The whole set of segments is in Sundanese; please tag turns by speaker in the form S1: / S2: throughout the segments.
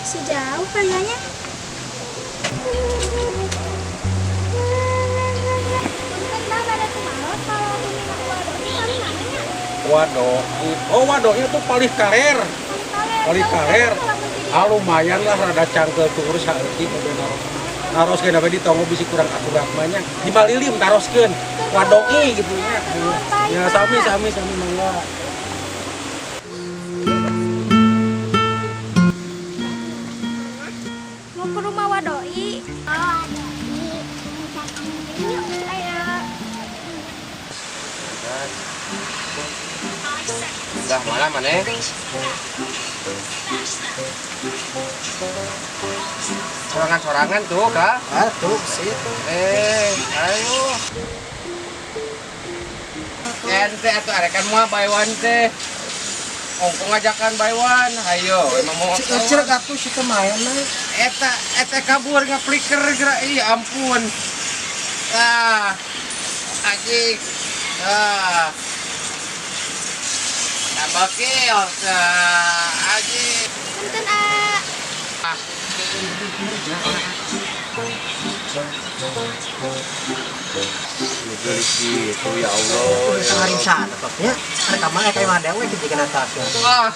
S1: Masih jauh kayaknya. Punten, Bah, bade tumaros kalau bumi Wadoi kali mana nya?
S2: Waduh, oh wadoi itu paling kaler. Paling kaler. Ah, lumayan lah, rada cangkel tuh saeutik mobil naros. Naroskeun apa di tonggo bisi kurang akurat mah nya. Di malilim taroskeun. Wadoi gitu nya. Ya, sami sami sami, mangga.
S1: Mau ke rumah Wadoi. Oh, Wadoi. Yuk, ayo.
S3: Udah mana mana? Sorangan-sorangan tuh, Kak.
S4: Ah, tuh sih.
S3: Eh, ayo. Ente atuh arekan mah buy one teh. Ongkong ngajakan buy one. Ayo, emang mau
S4: Ecil atuh si kemarin mah.
S3: Eta eta kabur ngaflicker geura, ih ampun. Ah. Anjing. Ah. Tambah kill. Ah, anjing.
S1: Punten, ah.
S3: Ah. Gitu ya Allah.
S4: Sehari sana nya. Rekaman kayak mah dewe gitu kana tas.
S3: Wah.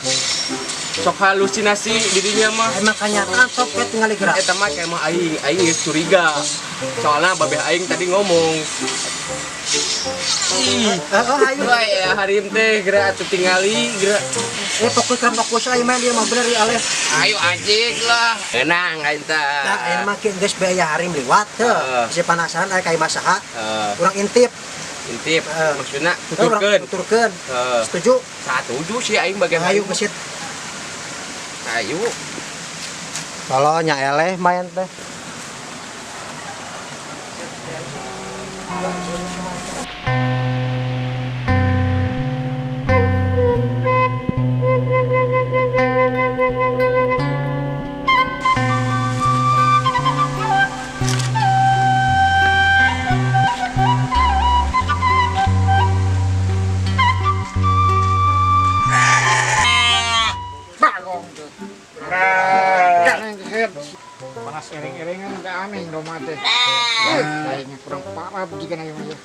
S3: Sok halusinasi dirinya mah.
S4: Emang kenyataan sok we tinggal gerak.
S3: Eta mah kayak mah aing, aing geus curiga. Soalnya babeh aing tadi ngomong. Ih,
S4: Heeh, ayo.
S3: wah ya harim teh geura atuh tingali geura.
S4: Eh, fokus kan fokus aing mah dia mah bener ya aleh.
S3: Ayo anjing lah. Tenang aing teh.
S4: Nah, aing mah geus bae aya harim liwat heuh.
S3: Heeh.
S4: Bisa penasaran aya ka imah saha.
S3: Heeh.
S4: Urang intip.
S3: Intip
S4: Heeh.
S3: maksudnya
S4: Urang
S3: tuturkeun.
S4: tuturkeun.
S3: Heeh.
S4: Setuju?
S3: Satuju sih aing bagian.
S4: Ayo gesit.
S3: Ayo.
S4: Kalau nya eleh main teh.
S5: Bagong tuh. Panas ering-eringan gak aneh domba teh. Kayaknya kurang parah jika ayo ayo.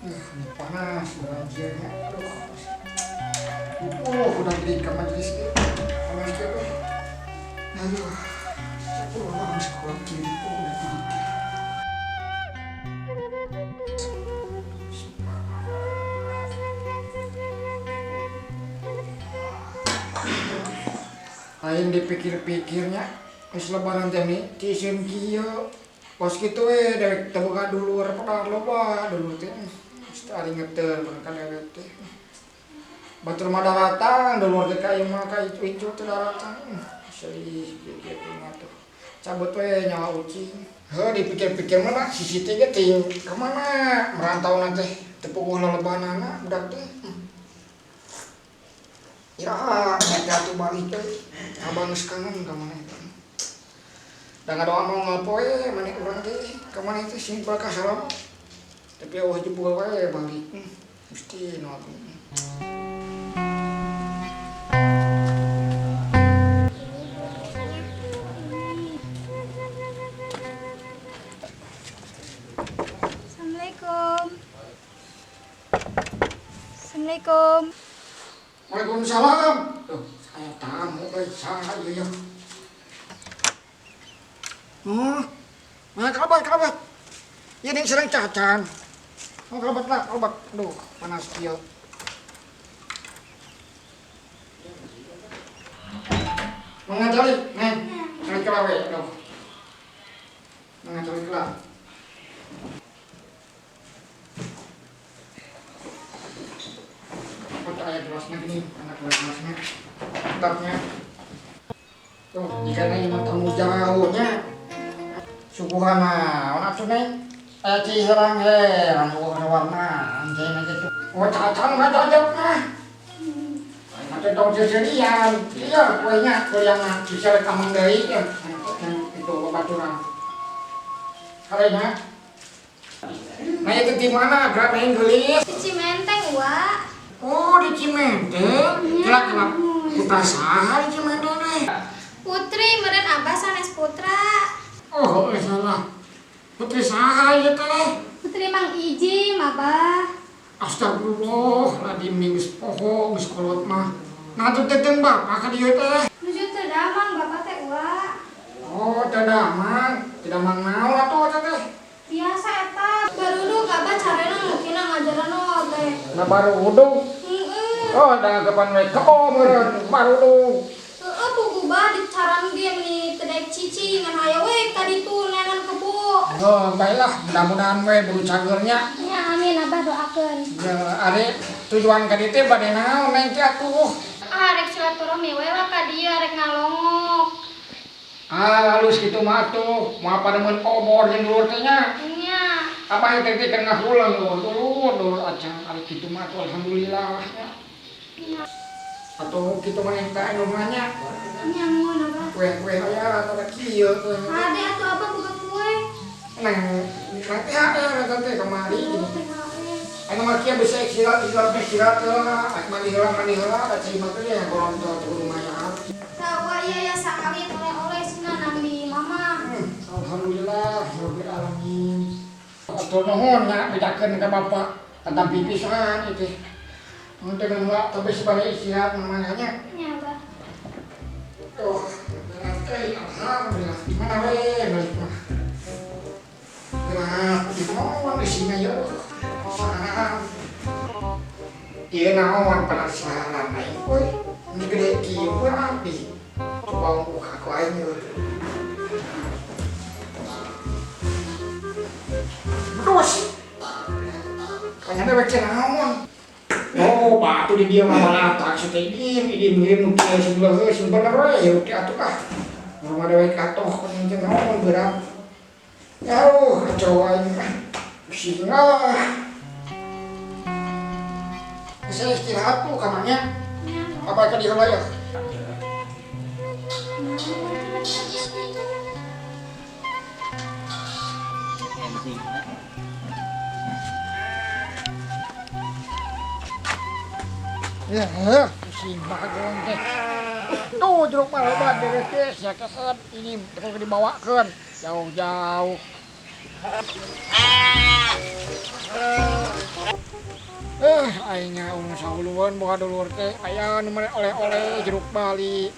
S5: Ini panas belajarnya. Aduh. Oh, udah jadi ke majelis ini. Panas gitu. Aduh. Oh, harus sekolah kiri. Oh, udah jadi. Lain dipikir-pikirnya, geus lebaran teh nih, ciseun kieu. Kos kitu we dewek teu boga dulur padahal loba dulur teh. Geus teu ari ngeteun ka dewek teh. Batur mah daratang, dulur teh ka ieu mah ka itu teh daratang. Sedih kieu mah tuh. Cabut we nyawa ucing. Heuh, dipikir-pikir mah sisi teh ge ting ka mana merantau teh teu puguh lelebanana budak teh. Iraha nya atuh balik teh. Abang geus kangen ka maneh teh. Da ngadoa mau ngapoe maneh urang teh ka maneh teh sing bakal salam. Tapi eueuh jebul we balik. Gusti nu agung.
S1: Assalamualaikum. Assalamualaikum.
S5: Waalaikumsalam. Tuh, aya tamu euy, saha ieu ya? Oh, mana kerabat kerabat. Ieu ning sareng cacan. Oh, kerabat lah, kerabat. Aduh, panas kieu. Mangga calik, neng. Calik kela we, aduh. Mangga calik kela. Oh, aya gelasnya gini, anak gelasnya. Tetapnya. Tuh, jika neng mah tamu jauhnya. Suguhan naon atuh neng? Aya ciherang herang warna anjeun gitu. Oh, cacan mah cocok mah. Atau tong seserian. Iya, kuenya kue yang bisa kamang deui ya. Yang itu babaturan. Harenya. Nah itu di mana? Gerak main geulis.
S1: Di Cimenteng, Wak.
S5: Oh, di Cimenteng. Kira-kira putra saha di Cimenteng teh?
S1: Putri meureun Abah sanes putra.
S5: Oh, salah. Putri saha ieu teh?
S1: Putri Mang Ijim, Abah.
S5: Astagfirullah, ladi geus poho geus kolot mah. Nah tuh teteng bapak ka dieu teh.
S1: Nuju teu damang Bapak teh, Wak.
S5: Oh, teu damang. Teu damang naon atuh teh?
S1: Biasa eta. Baruduk Abah carena mungkin ngajaran teh.
S5: Nah baru udung.
S1: Heeh.
S5: Oh, da kapan we kebo meureun baru udung.
S1: Heeh, pugu bah dicaran ge meni teu daek cici ngan aya we ka ditu neangan kebo.
S5: Oh, baiklah, mudah-mudahan we buru cageurnya.
S1: Ya amin Abah doakeun.
S5: Ya, are tujuan ka dieu teh bade naon neng teh atuh?
S1: Ah, rek silaturahmi we lah ka dieu rek ngalongok.
S5: Ah, halus kitu mah atuh, moal pademen obor jeung dulur teh nya.
S1: Nya.
S5: Abah teh teh keur ngahulang dulur, dulur acan ari kitu mah atuh alhamdulillah nya.
S1: Nya.
S5: Atuh kitu mah teh anu mah nya.
S1: Nya mun Abah.
S5: Kue-kue aya atawa kieu teh.
S1: Ade atuh Abah boga kue.
S5: Neng, nanti ada teh kamari.
S1: Oh, THR.
S5: Anu mah kieu bisa istirahat istirahat istirahat heula, mandi heula mandi heula, da cai mah teh yang gorontol tuh lumayan.
S1: Tawa iya ya sakali oleh-oleh sina nang di mama.
S5: Alhamdulillah, rabbil alamin. Atur nuhun nya bedakeun ka bapak tentang pipisan itu. Mun teh heula tapi sebari istirahat namanya nya.
S1: Nya Abah.
S5: Tuh, berat euy, alhamdulillah. Gimana we balik mah? Berat, di naon isinya ya? Saran. Ieu naon penasaran aing euy. Ini gede kieu we api. Coba buka ku aing yeuh. Terus. Kayaknya dewek teh naon. Oh, batu di dia mah balatak si teh idim, idim ngirim nu kieu sebelah heuh bener we ya teh atuh ah. Rumah dewek atoh kan teh naon berat. Jauh kacau aing ah. Pusing ah. Saya istirahat tuh kamarnya.
S1: Nya.
S5: Apa ke di heula ya? Ya, pusing bagus teh. Tuh jeruk mah loba dewek teh sia keset ini betul dibawakeun jauh-jauh. Aingnya ulun sauluan boga dulur teh aya nu mere oleh-oleh jeruk Bali.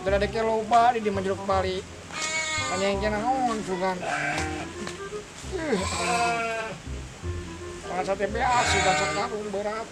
S5: Da dek loba di dieu mah jeruk Bali. Kanyang teh naon sugan. Bangsa teh beas sugan sakarung berat.